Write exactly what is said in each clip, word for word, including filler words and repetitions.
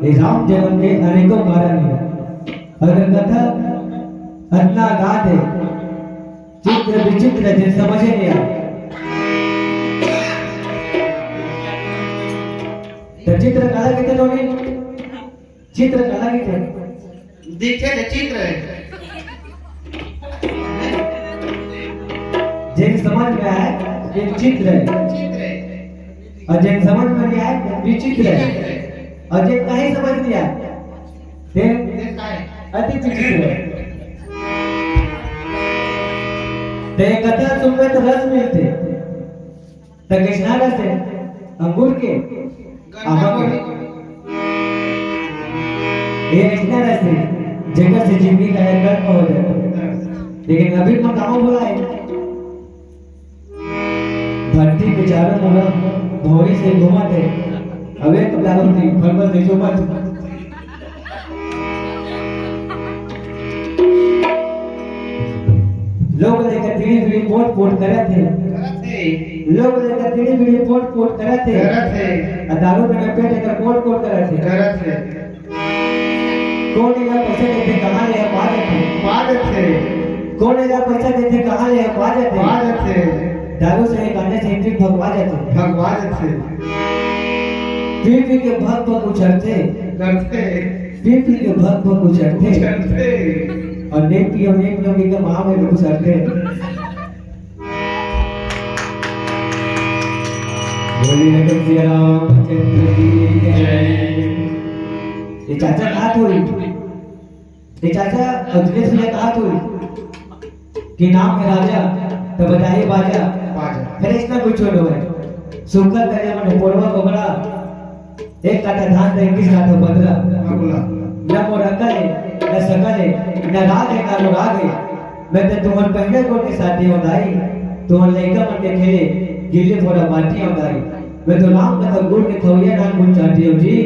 ये राम जन्म के अनेकों कारण हे। अगर कथा अतना अगाध हे, चित्र विचित्र हे, जेन समझे नहीं आय, त चित्र काला कहिथे, टोनी? चित्र काला कहिथे? दिखे त चित्र हे। जेन समझ में आय, ये चित्र हे। चित्र हे। अउ जेन समझ में नहीं आय, विचित्र हे। अउ जेन कहीं समझ नहीं आय, ते ते काय? अति विचित्र हे। ते कथा सुनबे त रस मिलथे। त कइसना रस हे? अंगूर के? गन्ना आमा के? ये अइसना रस हे, जेकर से जिंदगी का एक कल्प हो जाथे। लेकिन अभी तो काम हो रहा हे। धरती के चारों मुड़ा भौंरी से घूमत हे। अब एक दारू नहीं, भर भर नहीं, जो मत। लोग लेकर बीड़ी बीड़ी पोट पोट करत हे। करत हे। लोग लेकर बीड़ी बीड़ी पोट पोट करत हे। करत हे। आ दारू में पेट एकर कोट कोट करत हे। करत हे। कोन एला पैसा देथे, कहाँ ले पा जाथे? पा जाथे। कोन एला पैसा देथे, कहाँ ले पा जाथे? पा जाथे। दारू से, गांजा से इंद्रिय भगवा जाथे। भगवा जाथे। पी पी के भग भग उछरथे। करथे। पी पी के भग भग उछरथे। उछरथे। अउ नेक पियो, नेक पियो के माँ में घुसरथे। बोलिए लखन सिया रामचंद्र की जय। ये चाचा कहा थोड़ी, ये चाचा अखिलेश भैया कहा थोड़ी कि नाम हे राजा, त बजाही बाजा। बाजा। फिर इसमें कुछ छोड़ हो गए। सुखा करे मन पोरवा कोबरा, एक काठा धान त इक्कीस काठा पथरा। हाँ, बोला। न मोर अकल हे, न सकल हे, न राग हे, न अनुराग हे। मैं तो तुमन पहिने कोट के साथी हूँ दाई। तुमन लइका मन के खेले गिल्ली फोड़ा बाटी हूँ दाई। मैं तो राम कथा गुड़ के खवैया नान गुड़ चाटी हूँ जी।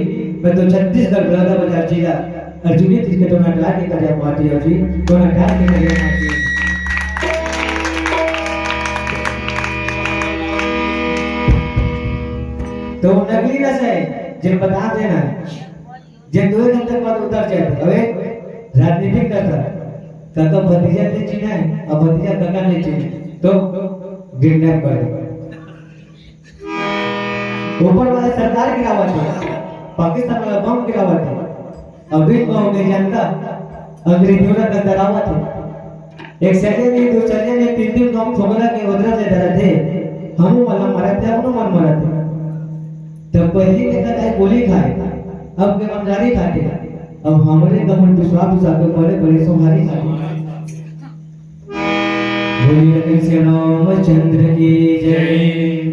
मैं तो छत्तीसगढ़ बलौदा बाजार जिला अर्जुनी तीर के टोना डाल के करिया माटी हूँ जी। टोना डाल के करिया माटी हूँ। तो नकली नशा हे, जेन बता देना हे, जेन दो घंटे बाद उतर जाथे। अबे राजनीतिक नशा, काका भतीजा ले चिन्हा हे, अब भतीजा काका ले चिन्हा हे, तो गिरने पड़े। ऊपर वाला सरकार गिरावत हे, पाकिस्तान वाला बम गिरावत हे। अभी तो हो गई जनता, अंग्रेजों का डरावत हे। एक सगे में, दो सगे में, तीन तीन गांव ठोकरा के उधर ले डरत हे। हमू मन मरत हे, हमू मन मरत हे। तब पहली के कथा गोली खाए, अब के मन गाड़ी खाते। अब हमरे गमन पिछवा पिछवा के बड़े बड़े सोहारी खाते। बोलिए लखन सिया रामचंद्र की जय।